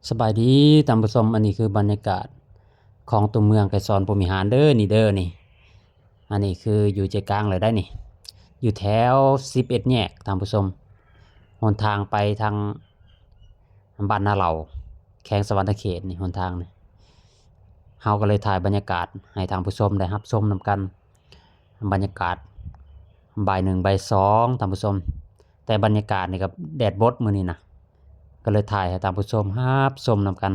ສະບາຍດີທ່ານຜູ້ຊົມ, ອັນນີ້ຄືບັນຍາກາດຂອງຕົວເມືອງໄກສອນພົມວິຫານເດີ ນີ້ເດີນີ້. ອັນນີ້ຄືຢູ່ໃຈກາງເລີຍໄດ໋ນີ້, ຢູ່ແຖວສິບເອັດແຍກທ່ານຜູ້ຊົມ, ຫົນທາງໄປທາງບ້ານນາເຫຼົ່າ ແຂວງສະຫວັນນະເຂດນີ້ ຫົນທາງນີ້. ເຮົາກໍເລີຍຖ່າຍບັນຍາກາດໃຫ້ທ່ານຜູ້ຊົມໄດ້ຮັບຊົມນຳກັນ, ບັນຍາກາດບ່າຍໜຶ່ງ ບ່າຍສອງທ່ານຜູ້ຊົມ. ແຕ່ບັນຍາກາດນີ້ກໍແດດບົດມື້ນີ້ນະ, ກໍເລີຍຖ່າຍໃຫ້ທ່ານຜູ້ຊົມຮັບຊົມນຳກັນ.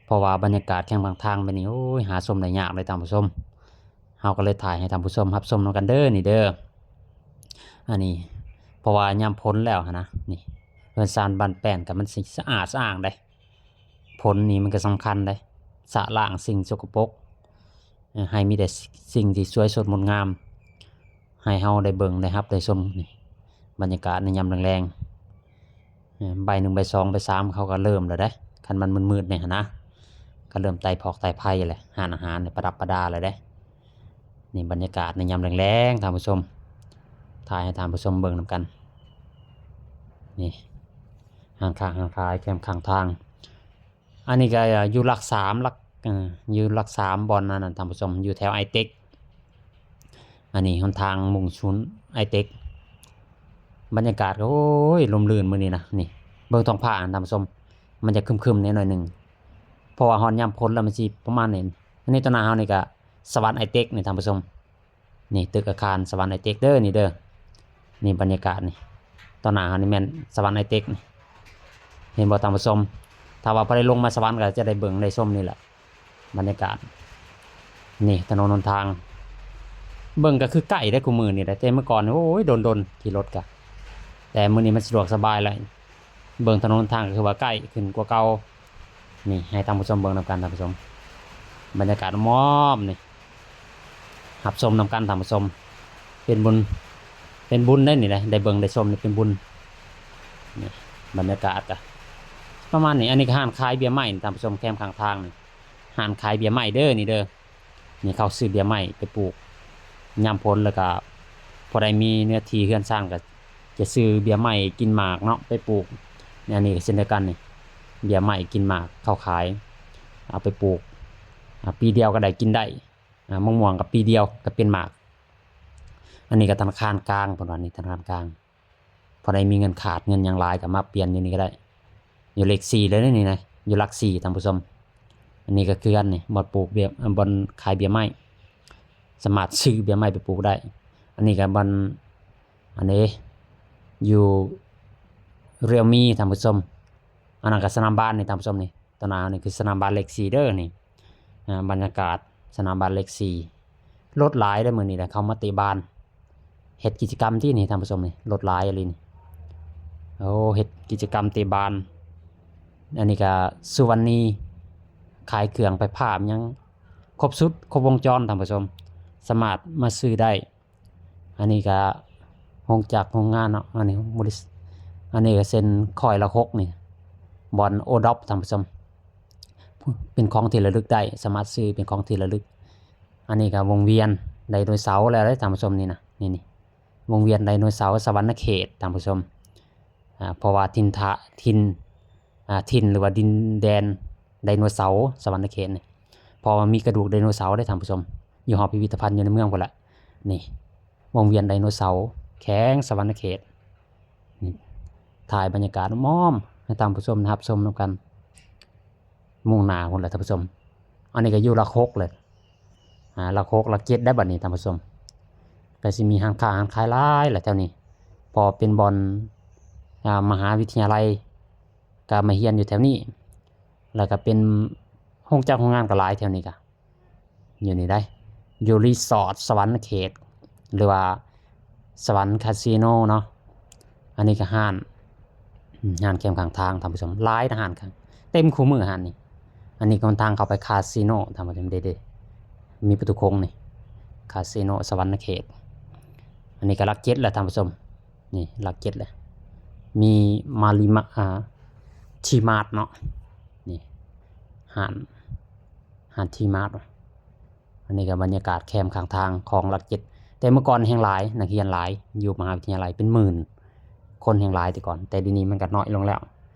ເພາະວ່າບັນຍາກາດແຄມຂ້າງທາງແບບນີ້ ໂອ້ຍ ຫາຊົມໄດ້ຍາກເລີຍທ່ານຜູ້ຊົມ. ເຮົາກໍເລີຍຖ່າຍໃຫ້ທ່ານຜູ້ຊົມຮັບຊົມນຳກັນເດີນີ້ເດີ. ອັນນີ້ເພາະວ່າຍາມຝົນແລ້ວຫັ້ນນະ, ນີ້ເຮືອນຊານບ້ານແປ້ນກໍມັນຊິສະອາດສະອ້າງເດ້. ຝົນນີ້ມັນກໍສຳຄັນເດ້, ຊະລ້າງສິ່ງສົກກະປົກ ເອີ ໃຫ້ມີແຕ່ສິ່ງທີ່ສວຍສົດງົດງາມ ໃຫ້ເຮົາໄດ້ເບິ່ງໄດ້ຮັບໄດ້ຊົມ. ນີ້ບັນຍາກາດໃນຍາມແລງໆ ເອີ ບ່າຍໜຶ່ງ ບ່າຍສອງ ບ່າຍສາມ ເຂົາກໍເລີ່ມແລ້ວເດ້, ຄັນມັນມືດໆແດ່ຫັ້ນນະ ກໍເລີ່ມໄຕ່ພອກໄຕ່ໄພແຫຼະ, ຮ້ານອາຫານປະດັບປະດາແລ້ວເດ້. ນີ້ບັນຍາກາດໃນຍາມແລງໆທ່ານຜູ້ຊົມ, ຖ່າຍໃຫ້ທ່ານຜູ້ຊົມເບິ່ງນຳກັນ. ນີ້ຮ້ານຄ້າຮ້ານຂາຍແຄມຂ້າງທາງ. ອັນນີ້ກໍຢູ່ຫຼັກສາມ ຫຼັກ ເອີ ຢູ່ຫຼັກສາມ ບ່ອນອັນນັ້ນທ່ານຜູ້ຊົມ, ຢູ່ແຖວໄອເຕັກ. ອັນນີ້ຫົນທາງມຸ່ງສູ່ໄອເຕັກ. ບັນຍາກາດກໍ ໂອ້ຍ ລົມລື່ນມື້ນີ້ນະ. ນີ້ເບິ່ງທ້ອງຟ້າທ່ານຜູ້ຊົມ, ມັນຈະຄຶມໆແດ່ໜ້ອຍໜຶ່ງ ເພາະວ່າຮອດຍາມຝົນແລ້ວມັນຊິປະມານນີ້. ອັນນີ້ຕໍ່ໜ້າເຮົານີ້ກໍສະຫວັນໄອເຕັກນີ້ທ່ານຜູ້ຊົມ. ນີ້ຕຶກອາຄານສະຫວັນໄອເຕັກເດີນີ້ເດີ. ນີ້ບັນຍາກາດນີ້ ຕໍ່ໜ້າເຮົານີ້ແມ່ນສະຫວັນໄອເຕັກນີ້. ເຫັນບໍ່ທ່ານຜູ້ຊົມ? ຖ້າວ່າບໍ່ໄດ້ລົງມາສະຫວັນກໍຈະໄດ້ເບິ່ງໄດ້ຊົມນີ້ແຫຼະ ບັນຍາກາດ. ນີ້ຖະໜົນຫົນທາງ ເບິ່ງກໍຄືໃກ້ໄດ໋ ຄູ່ມື້ນີ້ໄດ໋, ແຕ່ເມື່ອກ່ອນ ໂອ້ຍ ດົນໆຂີ່ລົດກະ, ແຕ່ມື້ນີ້ມັນສະດວກສະບາຍແລ້ວ. ເບິ່ງຖະໜົນຫົນທາງກໍຄືວ່າໃກ້ຂຶ້ນກວ່າເກົ່າ. ນີ້ໃຫ້ທ່ານຜູ້ຊົມເບິ່ງນຳກັນທ່ານຜູ້ຊົມ, ບັນຍາກາດອ້ອມໆນີ້ ຮັບຊົມນຳກັນທ່ານຜູ້ຊົມ. ເປັນບຸນ ເປັນບຸນໄດ້ນີ້ແຫຼະ, ໄດ້ເບິ່ງໄດ້ຊົມນີ້ເປັນບຸນ. ນີ້ບັນຍາກາດກະປະມານນີ້. ອັນນີ້ກໍຮ້ານຂາຍເບຍໄມ້ທ່ານຜູ້ຊົມ, ແຄມຂ້າງທາງນີ້ ຮ້ານຂາຍເບຍໄມ້ເດີນີ້ເດີ. ນີ້ເຂົາຊື້ເບຍໄມ້ໄປປູກຍາມຝົນ, ແລ້ວກໍຜູ້ໃດມີເນື້ອທີ່ເຮືອນຊານກໍຈະຊື້ເບຍໄມ້ກິນໝາກເນາະໄປປູກ. ນີ້ ອັນນີ້ກໍເຊັ່ນດຽວກັນນີ້, ເບຍໄມ້ກິນໝາກເຂົາຂາຍ, ເອົາໄປປູກ ອາ ປີດຽວກໍໄດ້ກິນໄດ້, ອາ ມະມ່ວງກໍປີດຽວກໍເປັນໝາກ. ອັນນີ້ກໍທະນາຄານກາງ ເພິ່ນວ່ານີ້ທະນາຄານກາງ. ຜູ້ໃດມີເງິນຂາດເງິນຫຍັງຫຼາຍກໍມາປ່ຽນຢູ່ນີ້ກໍໄດ້. ຢູ່ເລກສີ່ເລີຍນີ້ນະ, ຢູ່ຫຼັກສີ່ທ່ານຜູ້ຊົມ. ອັນນີ້ກໍຄືກັນນີ້, ບ່ອນປູກເບຍ ບ່ອນຂາຍເບຍໄມ້, ສາມາດຊື້ເບຍໄມ້ໄປປູກໄດ້. ອັນນີ້ກໍບ່ອນ ອັນນີ້ຢູ່ Realme ທ່ານຜູ້ຊົມ. ອັນນັ້ນກໍສະໜາມບານນີ້ທ່ານຜູ້ຊົມນີ້. ຕໍ່ໜ້ານີ້ຄືສະໜາມບານເລກສີ່ເດີນີ້. ອາ ບັນຍາກາດສະໜາມບານເລກສີ່. ລົດຫຼາຍເດີມື້ນີ້ນະ, ເຂົາມາເຕະບານ ເຮັດກິດຈະກຳທີ່ນີ້ທ່ານຜູ້ຊົມນີ້, ລົດຫຼາຍອີ່ຫຼີນີ້. ໂອ້ ເຮັດກິດຈະກຳເຕະບານ. ອັນນີ້ກໍສຸວັນນີ ຂາຍເຄື່ອງໄຟຟ້າຫຍັງ ຄົບຊຸດ ຄົບວົງຈອນທ່ານຜູ້ຊົມ, ສາມາດມາຊື້ໄດ້. ອັນນີ້ກໍໂຮງຈັກໂຮງງານເນາະ, ອັນນີ້ບໍລິສ- ອັນນີ້ກໍເຊັ່ນຄ້ອຍລະຫົກນີ້ ບ່ອນໂອດອບທ່ານຜູ້ຊົມ, ເປັນຂອງທີ່ລະລຶກໄດ້, ສາມາດຊື້ເປັນຂອງທີ່ລະລຶກ. ອັນນີ້ກໍວົງວຽນໄດໂນເສົາແລ້ວເດ້ທ່ານຜູ້ຊົມນີ້ນະ, ນີ້ໆ ວົງວຽນໄດໂນເສົາສະຫວັນນະເຂດທ່ານຜູ້ຊົມ. ອາ ເພາະວ່າຖິ່ນຖະ- ຖິ່ນ ອາ ຖິ່ນ ຫຼືວ່າດິນແດນໄດໂນເສົາສະຫວັນນະເຂດນີ້, ເພາະວ່າມີກະດູກໄດໂນເສົາເດ້ທ່ານຜູ້ຊົມ, ຢູ່ຫໍພິພິທະພັນຢູ່ໃນເມືອງພຸ້ນລະ. ນີ້ ວົງວຽນໄດໂນເສົາ ແຂວງສະຫວັນນະເຂດ. ນີ້ ຖ່າຍບັນຍາກາດອ້ອມໆໃຫ້ທ່ານຜູ້ຊົມໄດ້ຮັບຊົມນຳກັນ. ມຸ່ງໜ້າພຸ້ນແຫຼະທ່ານຜູ້ຊົມ. ອັນນີ້ກໍຢູ່ຫຼັກຫົກເລີຍ, ອາ ຫຼັກຫົກ ຫຼັກເຈັດໄດ້ບັດນີ້ທ່ານຜູ້ຊົມ. ກໍຊິມີຮ້ານຄ້າຮ້ານຂາຍຫຼາຍແຫຼະແຖວນີ້, ເພາະເປັນບ່ອນ ອາ ມະຫາວິທະຍາໄລກໍມາຮຽນຢູ່ແຖວນີ້, ແລ້ວກໍເປັນໂຮງຈັກໂຮງງານກໍຫຼາຍແຖວນີ້ກະ. ຢູ່ນີ້ໄດ໋ ຢູ່ຣີສອດສະຫວັນນະເຂດ ຫຼືວ່າສະຫວັນຄາສິໂນເນາະ. ອັນນີ້ກໍຮ້ານ ອາ ຮ້ານແຄມຂ້າງທາງທ່ານຜູ້ຊົມ, ຫຼາຍຮ້ານ ເຕັມຄູ່ມື້ຮ້ານນີ້. ອັນນີ້ກໍທາງເຂົ້າໄປຄາສິໂນທ່ານຜູ້ຊົມ, ເດ້ໆ ມີປະຕູໂຄ້ງນີ້ ຄາສິໂນສະຫວັນນະເຂດ. ອັນນີ້ກໍຫຼັກເຈັດແລ້ວທ່ານຜູ້ຊົມ, ນີ້ຫຼັກເຈັດແລ້ວ. ມີມາລິມາ ອາ ທີມາດເນາະ, ນີ້ຮ້ານ ຮ້ານທີມາດ. ອັນນີ້ກໍບັນຍາກາດແຄມຂ້າງທາງຂອງຫຼັກເຈັດ, ແຕ່ເມື່ອກ່ອນແຮ່ງຫຼາຍ ນັກຮຽນຫຼາຍ ຢູ່ມະຫາວິທະຍາໄລເປັນໝື່ນຄົນແຮ່ງຫຼາຍແຕ່ກ່ອນ, ແຕ່ດຽວນີ້ມັນກໍນ້ອຍລົງແລ້ວ.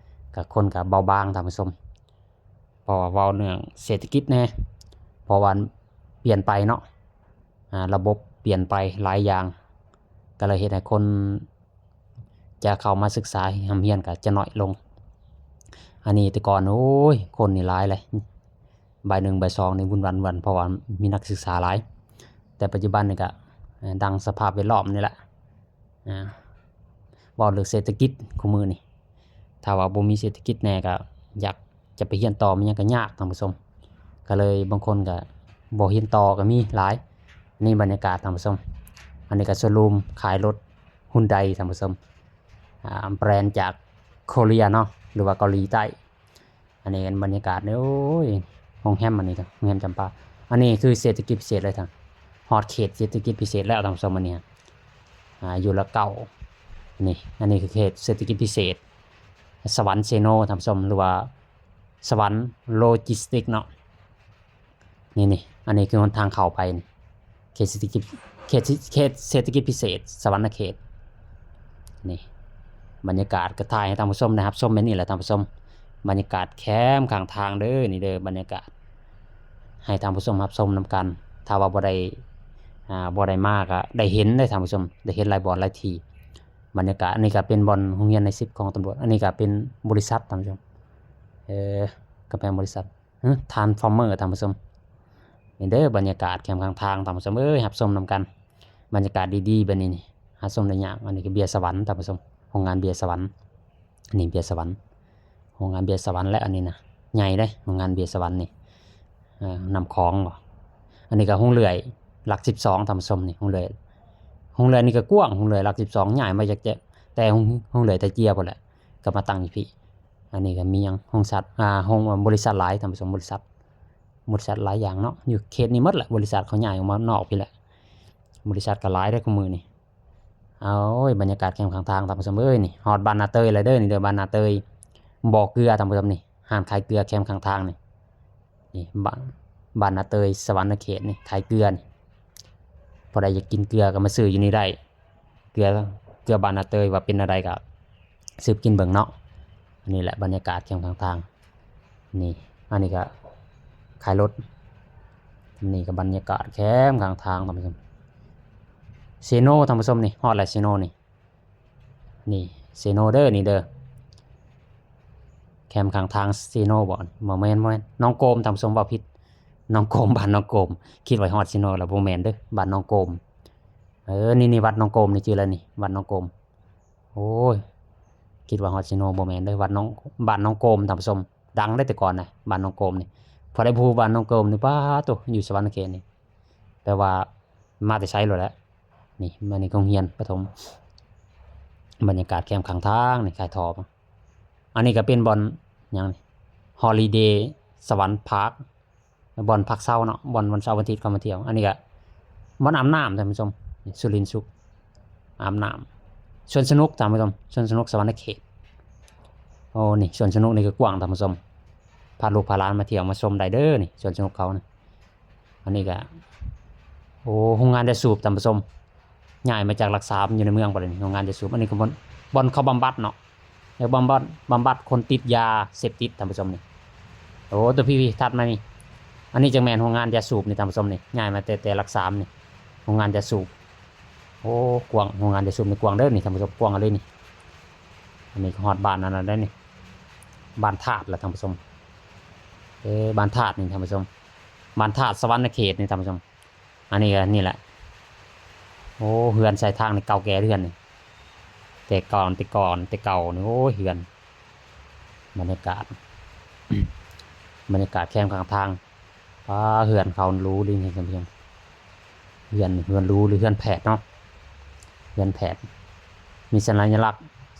ກະຄົນກະເບົາບາງທ່ານຜູ້ຊົມ ເພາະວ່າເວົ້າເລື່ອງເສດຖະກິດແດ່ ເພາະວ່າປ່ຽນໄປເນາະ ອາ ລະບົບປ່ຽນໄປຫຼາຍຢ່າງ ກະເລີຍເຮັດໃຫ້ຄົນຈະເຂົ້າມາສຶກສາຮ່ຳຮຽນກະຈະໜ້ອຍລົງ. ອັນນີ້ແຕ່ກ່ອນ ໂອ້ຍ ຄົນນີ້ຫຼາຍເລີຍ ບ່າຍໜຶ່ງບ່າຍສອງນີ້ວຸ່ນວາຍ ເພາະວ່າມີນັກສຶກສາຫຼາຍ ແຕ່ປັດຈຸບັນນີ້ກະ ເອີ່ ດັ່ງສະພາບແວດລ້ອມນີ້ແຫຼະ ອາ ເວົ້າເລື່ອງເສດຖະກິດຄູ່ມື້ນີ້ ຖ້າວ່າບໍ່ມີເສດຖະກິດແດ່ກະຢາກຈະໄປຮຽນຕໍ່ ມັນຍັງກະຍາກທ່ານຜູ້ຊົມ ກະເລີຍບາງຄົນກະບໍ່ຮຽນຕໍ່ກະມີຫຼາຍ. ນີ້ບັນຍາກາດທ່ານຜູ້ຊົມ ອັນນີ້ກະໂຊຣູມຂາຍລົດຮຸນໄດທ່ານຜູ້ຊົມ ອາ ແບຣນຈາກໂຄເຣຍເນາະ ຫຼືວ່າເກົາຫຼີໃຕ້. ອັນນີ້ບັນຍາກາດ ໂອ້ຍ ໂຮງແຮມ ອັນນີ້ກະໂຮງແຮມຈຳປາ. ອັນນີ້ຄືເສດຖະກິດພິເສດເລີຍທ່ານ ຮອດເຂດເສດຖະກິດພິເສດແລ້ວທ່ານຜູ້ຊົມ ອັນນີ້ ອາ ຢູ່ລະເກົ້າ ນີ້ ອັນນີ້ຄືເຂດເສດຖະກິດພິເສດສະຫວັນເຊໂນທ່ານຜູ້ຊົມ ຫຼືວ່າສະຫວັນໂລຈິສຕິກເນາະ. ນີ້ໆ ອັນນີ້ຄືຫົນທາງເຂົ້າໄປນີ້ ເຂດເສດຖະກິດ ເຂດ ເຂດເສດຖະກິດພິເສດສະຫວັນນະເຂດ. ນີ້ບັນຍາກາດກະຖ່າຍໃຫ້ທ່ານຜູ້ຊົມໄດ້ຮັບຊົມແບບນີ້ແຫຼະທ່ານຜູ້ຊົມ ບັນຍາກາດແຄມຂ້າງທາງເດີ ນີ້ເດີບັນຍາກາດ ໃຫ້ທ່ານຜູ້ຊົມຮັບຊົມນຳກັນ. ຖ້າວ່າບໍ່ໄດ້ ອາ ບໍ່ໄດ້ມາກະໄດ້ເຫັນເດ້ທ່ານຜູ້ຊົມ ໄດ້ເຫັນຫຼາຍບ່ອນຫຼາຍທີ່. ບັນຍາກາດ ອັນນີ້ກະເປັນບ່ອນໂຮງຮຽນນາຍສິບຂອງຕຳຫຼວດ ອັນນີ້ກະເປັນບໍລິສັດທ່ານຜູ້ຊົມ ເອີ ກຳແພງບໍລິສັດ ເອີ ທຣານສຟໍມເມີ ທ່ານຜູ້ຊົມ. ນີ້ເດີບັນຍາກາດແຄມຂ້າງທາງທ່ານຜູ້ຊົມເອີຍ ຮັບຊົມນຳກັນ. ບັນຍາກາດດີໆແບບນີ້ນີ້ ຫາຊົມໄດ້ຍາກ. ອັນນີ້ກະເບຍສະຫວັນທ່ານຜູ້ຊົມ ໂຮງງານເບຍສະຫວັນ ນີ້ເບຍສະຫວັນ ໂຮງງານເບຍສະຫວັນ ແລະ ອັນນີ້ນະ ໃຫຍ່ເດ້ ໂຮງງານເບຍສະຫວັນນີ້ ເອີ ນ້ຳຂອງບໍ. ອັນນີ້ກະໂຮງເລື່ອຍຫຼັກສິບສອງທ່ານຜູ້ຊົມ ນີ້ໂຮງເລື່ອຍ ໂຮງເລື່ອຍນີ້ກະກວ້າງ ໂຮງເລື່ອຍຫຼັກສິບສອງ ຍ້າຍມາຈາກແຕ່ ແຕ່ໂຮງ ໂຮງເລື່ອຍໄຕເຈຍພຸ້ນແຫຼະ ກະມາຕັ້ງຢູ່ພີ້. ອັນນີ້ກະມີຫຍັງ ໂຮງສັດ ອາ ໂຮງ ບໍລິສັດຫຼາຍທ່ານຜູ້ຊົມ ບໍລິສັດ ບໍລິສັດຫຼາຍຢ່າງເນາະ ຢູ່ເຂດນີ້ໝົດແຫຼະ ບໍລິສັດເຂົາຍ້າຍອອກມານອກພີ້ແຫຼະ ບໍລິສັດກະຫຼາຍເດ້ຄູ່ມື້ນີ້. ໂອ້ຍ ບັນຍາກາດແຄມຂ້າງທາງທ່ານຜູ້ຊົມເອີຍ ນີ້ຮອດບ້ານນາເຕີຍແລ້ວເດີ ນີ້ເດີບ້ານນາເຕີຍ ບໍ່ເກືອທ່ານຜູ້ຊົມ ນີ້ຮ້ານຂາຍເກືອແຄມຂ້າງທາງນີ້ ນີ້ບ້ານ ບ້ານນາເຕີຍສະຫວັນນະເຂດນີ້ ຂາຍເກືອນີ້ ຜູ້ໃດຢາກກິນເກືອກະມາຊື້ຢູ່ນີ້ໄດ້ ເກືອ ເກືອບ້ານນາເຕີຍວ່າເປັນແນວໃດກະສືບກິນເບິ່ງເນາະ. ອັນນີ້ແຫຼະບັນຍາກາດແຄມຂ້າງທາງ ນີ້ ອັນນີ້ກະຂາຍລົດ ນີ້ກະບັນຍາກາດແຄມຂ້າງທາງທ່ານຜູ້ຊົມ ເຊໂນທ່ານຜູ້ຊົມ ນີ້ຮອດແລ້ວເຊໂນນີ້ ນີ້ເຊໂນເດີ ນີ້ເດີ ແຄມຂ້າງທາງເຊໂນບໍ ບໍ່ແມ່ນ ບໍ່ແມ່ນ ໜອງໂກມທ່ານຜູ້ຊົມ ເວົ້າຜິດ ໜອງໂກມ ບ້ານໜອງໂກມ ຄິດວ່າຮອດເຊໂນແລ້ວ ບໍ່ແມ່ນເດີ ບ້ານໜອງໂກມ. ເອີ ນີ້ ນີ້ວັດໜອງໂກມນີ້ ຈື່ແລ້ວນີ້ ວັດໜອງໂກມ. ໂອ້ຍ ຄິດວ່າຮອດເຊໂນ ບໍ່ແມ່ນເດີ ວັດໜອງ ບ້ານໜອງໂກມທ່ານຜູ້ຊົມ ດັງເດ້ແຕ່ກ່ອນນະ ບ້ານໜອງໂກມນີ້. ຜູ້ໃດບໍ່ຮູ້ບ້ານໜອງໂກມນີ້ ປາໂຕ ຢູ່ສະຫວັນນະເຂດນີ້ ແປວ່າມາແຕ່ໃສໂລດແຫຼະ. ນີ້ ອັນນີ້ໂຮງຮຽນປະຖົມ ບັນຍາກາດແຄມຂ້າງທາງນີ້ ຂາຍທໍ່. ອັນນີ້ກະເປັນບ່ອນຫຍັງນີ້ ຮອລິເດສະຫວັນພາກ ບ່ອນພັກເຊົາເນາະ ບ່ອນວັນເສົາວັນອາທິດເຂົາມາທ່ຽວ. ອັນນີ້ກະບ່ອນອາບນ້ຳທ່ານຜູ້ຊົມ ນີ້ສຸລິນສຸກ ອາບນ້ຳ. ສວນສະໜຸກທ່ານຜູ້ຊົມ ສວນສະໜຸກສະຫວັນນະເຂດ. ໂອ້ ນີ້ສວນສະໜຸກນີ້ກະກວ້າງທ່ານຜູ້ຊົມ ພາລູກພາຫຼານມາທ່ຽວມາຊົມໄດ້ເດີ ນີ້ສວນສະໜຸກເຂົານະ. ອັນນີ້ກະ ໂອ້ ໂຮງງານຢາສູບທ່ານຜູ້ຊົມ ຍ້າຍມາຈາກຫຼັກສາມ ຢູ່ໃນເມືອງບາດນີ້ ໂຮງງານຢາສູບ. ອັນນີ້ກະບ່ອນ ບ່ອນເຂົາບຳບັດເນາະ ເອີ ບຳບັດ ບຳບັດຄົນຕິດຢາເສບຕິດທ່ານຜູ້ຊົມນີ້. ໂອ້ ໂຕພີ້ໆ ຖັດມານີ້ ອັນນີ້ຈັ່ງແມ່ນໂຮງງານຢາສູບນີ້ທ່ານຜູ້ຊົມນີ້ ຍ້າຍມາແຕ່ ແຕ່ຫຼັກສາມນີ້ ໂຮງງານຢາສູບ. ໂອ້ ກວ້າງ ໂຮງງານຢາສູບນີ້ກວ້າງເດີນີ້ທ່ານຜູ້ຊົມ ກວ້າງອີ່ຫຼີນີ້. ອັນນີ້ກະຮອດບ້ານອັນນັ້ນແລ້ວນີ້ ບ້ານທາດລະທ່ານຜູ້ຊົມ ເອີ ບ້ານທາດນີ້ທ່ານຜູ້ຊົມ ບ້ານທາດສະຫວັນນະເຂດນີ້ທ່ານຜູ້ຊົມ. ອັນນີ້ກະນີ້ແຫຼະ ໂອ້ ເຮືອນຊາຍທາງນີ້ເກົ່າແກ່ເຮືອນນີ້ ແຕ່ກ່ອນ ແຕ່ກ່ອນ ແຕ່ເກົ່ານີ້ ໂອ້ຍ ເຮືອນ ບັນຍາກາດ ບັນຍາກາດແຄມຂ້າງທາງ. ປາ ເຮືອນເຂົາຫຼູລີນີ້ທ່ານຜູ້ຊົມ ເຮືອນ ເຮືອນຫຼູ ຫຼືເຮືອນແຝດເນາະ ເຮືອນແຝດ ມີສັນຍາລັກ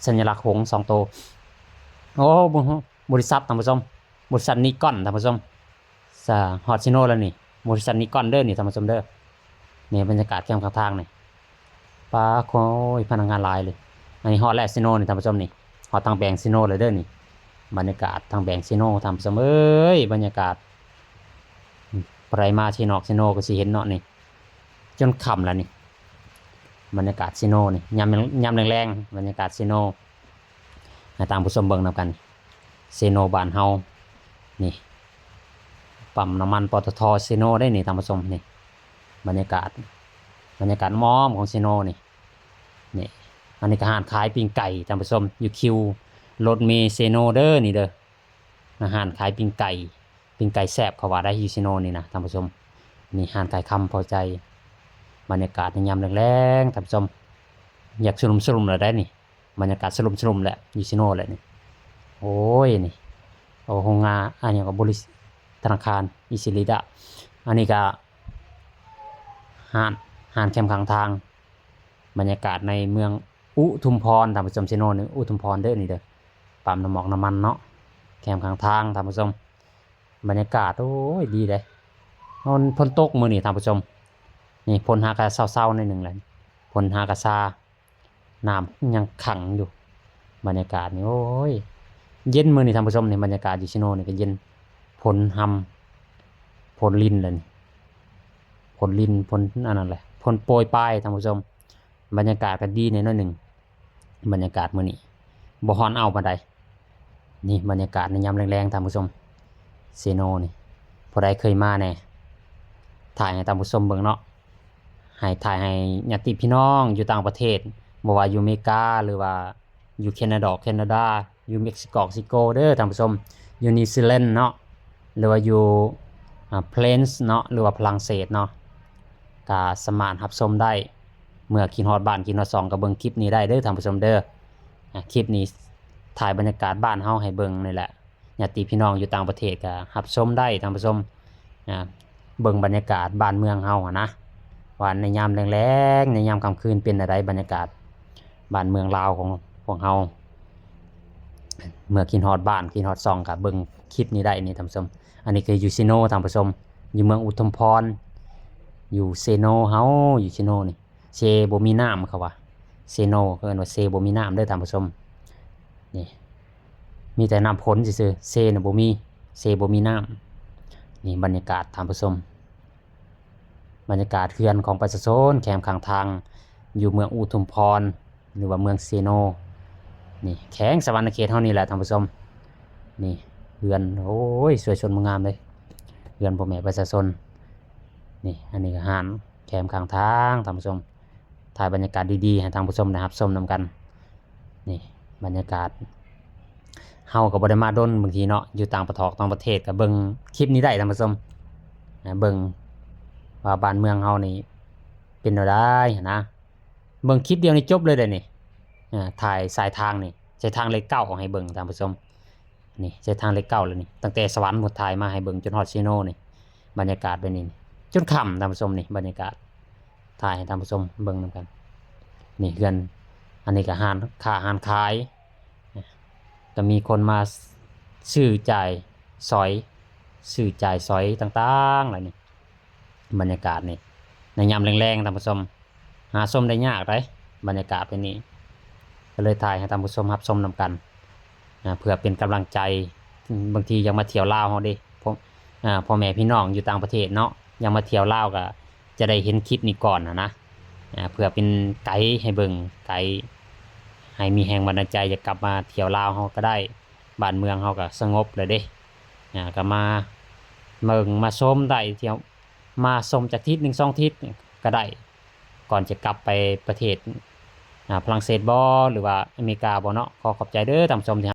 ສັນຍາລັກຫົງສອງໂຕ. ໂອ້ ບໍລິສັດທ່ານຜູ້ຊົມ ບໍລິສັດນີກອນທ່ານຜູ້ຊົມ. ສະ ຮອດເຊໂນແລ້ວນີ້ ບໍລິສັດນີກອນເດີນີ້ທ່ານຜູ້ຊົມເດີ. ນີ້ບັນຍາກາດແຄມຂ້າງທາງນີ້ ປາ ໂອ້ຍ ພະນັກງານຫຼາຍເລີຍ. ອັນນີ້ຮອດແລ້ວເຊໂນນີ້ທ່ານຜູ້ຊົມນີ້ ຮອດທາງແບງເຊໂນແລ້ວເດີນີ້. ບັນຍາກາດທາງແບງເຊໂນທ່ານຜູ້ຊົມເອີຍ ບັນຍາກາດ ຜູ້ໃດມາທີ່ນອກເຊໂນກະຊິເຫັນເນາະນີ້ ຈົນຄ່ຳແລ້ວນີ້. ບັນຍາກາດເຊໂນນີ້ ຍາມ ຍາມແລງໆ ບັນຍາກາດເຊໂນ ໃຫ້ທ່ານຜູ້ຊົມເບິ່ງນຳກັນ. ເຊໂນບ້ານເຮົາ. ນີ້ ປ້ຳນ້ຳມັນ ປຕທ ເຊໂນເດ້ນີ້ທ່ານຜູ້ຊົມ. ນີ້ ບັນຍາກາດ ບັນຍາກາດອ້ອມໆຂອງເຊໂນນີ້. ນີ້ ອັນນີ້ກໍຮ້ານຂາຍປີ້ງໄກ່ທ່ານຜູ້ຊົມ ຢູ່ຄິວລົດເມເຊໂນເດີ ນີ້ເດີ. ຮ້ານຂາຍປີ້ງໄກ່ ປີ້ງໄກ່ແຊບເຂົາວ່າໄດ໋ ຢູ່ເຊໂນນີ້ນະທ່ານຜູ້ຊົມ. ນີ້ຮ້ານຂາຍຄຳພໍໃຈ. ບັນຍາກາດໃນຍາມແລງໆ ທ່ານຜູ້ຊົມ ຢາກສະຫຼຸມໆແລ້ວໄດ໋ນີ້. ບັນຍາກາດສະຫຼຸມໆແຫຼະ ຢູ່ເຊໂນແຫຼະນີ້. ໂອ້ຍ ນີ້ ໂອ້ ໂຮງງານ ອັນຫຍັງກໍ ບໍລິ ທະນາຄານອິຊິລິດະ. ອັນນີ້ກໍຮ້ານ ຮ້ານແຄມຂ້າງທາງ. ບັນຍາກາດໃນເມືອງອຸທຸມພອນ ທ່ານຜູ້ຊົມ. ເຊໂນນີ້ອຸທຸມພອນເດີນີ້ເດີ. ປ້ຳນ້ຳໝອກນ້ຳມັນເນາະ ແຄມຂ້າງທາງທ່ານຜູ້ຊົມ. ບັນຍາກາດ ໂອ້ຍ ດີເດ້. ມັນຝົນຕົກມື້ນີ້ທ່ານຜູ້ຊົມ. ນີ້ຝົນຫາກະເຊົາໆໜ້ອຍໜຶ່ງແຫຼະ ຝົນຫາກະຊາ ນ້ຳຍັງຂັງຢູ່. ບັນຍາກາດນີ້ ໂອ້ຍ ເຢັນມື້ນີ້ທ່ານຜູ້ຊົມ. ນີ້ບັນຍາກາດຢູ່ເຊໂນນີ້ກໍເຢັນ ຝົນຮຳ ຝົນລິນແຫຼະນີ້ ຝົນລິນ ຝົນອັນນັ້ນແຫຼະ ຝົນໂປຍປາຍທ່ານຜູ້ຊົມ. ບັນຍາກາດກໍດີແດ່ໜ້ອຍໜຶ່ງ ບັນຍາກາດມື້ນີ້ ບໍ່ຮ້ອນອ້າວປານໃດ. ນີ້ບັນຍາກາດໃນຍາມແລງໆ ທ່ານຜູ້ຊົມ ເຊໂນນີ້. ຜູ້ໃດເຄີຍມາແດ່ ຖ່າຍໃຫ້ທ່ານຜູ້ຊົມເບິ່ງເນາະ. ໃຫ້ ຖ່າຍໃຫ້ຍາດຕິພີ່ນ້ອງຢູ່ຕ່າງປະເທດ ບໍ່ວ່າຢູ່ເມກາ ຫຼືວ່າຢູ່ແຄນາດາ ແຄນາດາ ຢູ່ເມັກຊິໂກ ຊິໂກເດີທ່ານຜູ້ຊົມ. ຢູ່ນິວຊີແລນເນາະ ຫຼືວ່າຢູ່ ອ່າ ເຟຣນເນາະ ຫຼືວ່າຝຣັ່ງເສດເນາະ ກໍສາມາດຮັບຊົມໄດ້. ເມື່ອຄິດຮອດບ້ານ ຄິດຮອດຊ່ອງ ກໍເບິ່ງຄລິບນີ້ໄດ້ເດີທ່ານຜູ້ຊົມເດີ. ອ່າ ຄລິບນີ້ຖ່າຍບັນຍາກາດບ້ານເຮົາໃຫ້ເບິ່ງນີ້ແຫຼະ. ຍາດຕິພີ່ນ້ອງຢູ່ຕ່າງປະເທດກໍຮັບຊົມໄດ້ທ່ານຜູ້ຊົມ. ອ່າ ເບິ່ງບັນຍາກາດບ້ານເມືອງເຮົາຫັ້ນນະ ວ່າໃນຍາມແລງໆ ໃນຍາມຄ່ຳຄືນເປັນແນວໃດ ບັນຍາກາດບ້ານເມືອງລາວຂອງພວກເຮົາ. ເມື່ອຄິດຮອດບ້ານ ຄິດຮອດຊ່ອງ ກໍເບິ່ງຄລິບນີ້ໄດ້ນີ້ທ່ານຜູ້ຊົມ. ອັນນີ້ຄືຢູ່ເຊໂນທ່ານຜູ້ຊົມ ຢູ່ເມືອງອຸທຸມພອນ ຢູ່ເຊໂນເຮົາ ຢູ່ເຊໂນນີ້. ເຊບໍ່ມີນ້ຳ ເຂົາວ່າ ເຊໂນ ເຂົາເອີ້ນວ່າເຊບໍ່ມີນ້ຳເດີທ່ານຜູ້ຊົມ. ນີ້ ມີແຕ່ນ້ຳຝົນຊື່ໆ ເຊນະບໍ່ມີ ເຊບໍ່ມີນ້ຳ. ນີ້ບັນຍາກາດທ່ານຜູ້ຊົມ ບັນຍາກາດເຮືອນຂອງປະຊາຊົນແຄມຂ້າງທາງ ຢູ່ເມືອງອຸທຸມພອນ ຫຼືວ່າເມືອງເຊໂນ ນີ້ ແຂວງສະຫວັນນະເຂດເຮົານີ້ແຫຼະທ່ານຜູ້ຊົມ. ນີ້ເຮືອນ ໂອ້ຍ ສວຍສົດງົດງາມເລີຍ ເຮືອນພໍ່ແມ່ປະຊາຊົນ. ນີ້ ອັນນີ້ກໍຮ້ານແຄມຂ້າງທາງທ່ານຜູ້ຊົມ. ຖ່າຍບັນຍາກາດດີໆ ໃຫ້ທ່ານຜູ້ຊົມໄດ້ຮັບຊົມນຳກັນ. ນີ້ບັນຍາກາດ ເຮົາກໍບໍ່ໄດ້ມາດົນ ບາງທີເນາະ ຢູ່ຕ່າງປະເທດ ຕ່າງປະເທດ ກໍເບິ່ງຄລິບນີ້ໄດ້ທ່ານຜູ້ຊົມ. ອ່າ ເບິ່ງວ່າບ້ານເມືອງເຮົານີ້ເປັນແນວໃດຫັ້ນນະ. ເບິ່ງຄລິບດຽວນີ້ຈົບເລີຍເດ້ນີ້. ອ່າ ຖ່າຍສາຍທາງນີ້ ສາຍທາງເລກເກົ້າໃຫ້ເບິ່ງທ່ານຜູ້ຊົມ. ນີ້ເສັ້ນທາງເລກເກົ້າແລ້ວນີ້ ຕັ້ງແຕ່ສະຫວັນພຸ້ນ ຖ່າຍມາໃຫ້ເບິ່ງຈົນຮອດເຊໂນນີ້. ບັນຍາກາດແບບນີ້ ນີ້ ຈົນຄ່ຳທ່ານຜູ້ຊົມ. ນີ້ບັນຍາກາດ ຖ່າຍໃຫ້ທ່ານຜູ້ຊົມເບິ່ງນຳກັນ. ນີ້ເຮືອນ ອັນນີ້ກໍຮ້ານຄ້າຮ້ານຂາຍ ກໍມີຄົນມາຊື້ຈ່າຍສອຍ ຊື້ຈ່າຍສອຍຕ່າງໆ ແລ້ວນີ້ ບັນຍາກາດນີ້ ໃນຍາມແລງໆ ທ່ານຜູ້ຊົມ ຫາຊົມໄດ້ຍາກໃດ໋ ບັນຍາກາດແບບນີ້ ກໍເລີຍຖ່າຍໃຫ້ທ່ານຜູ້ຊົມຮັບຊົມນຳກັນ ນະ ເພື່ອເປັນກຳລັງໃຈ. ບາງທີຢາກມາທ່ຽວລາວເຮົາເດ້ ພໍ່ ອາ ພໍ່ແມ່ພີ່ນ້ອງຢູ່ຕ່າງປະເທດເນາະ ຢາກມາທ່ຽວລາວ ກໍຈະໄດ້ເຫັນຄລິບນີ້ກ່ອນນະ ນະ ອາ ເພື່ອເປັນໄກໃຫ້ເບິ່ງ ໄກໃຫ້ມີແຮງບັນດານໃຈ ຢາກກັບມາທ່ຽວລາວເຮົາກໍໄດ້. ບ້ານເມືອງເຮົາກໍສະຫງົບແລ້ວເດ້ ອາ ກໍມາເບິ່ງມາຊົມໄດ້ ທ່ຽວ ມາຊົມຈັກທິດໜຶ່ງສອງທິດກໍໄດ້ ກ່ອນຈະກັບໄປປະເທດ ອາ ຝຣັ່ງເສດບໍ ຫຼືວ່າອາເມລິກາບໍເນາະ. ຂໍຂອບໃຈເດີທ່ານຜູ້ຊົມທີ່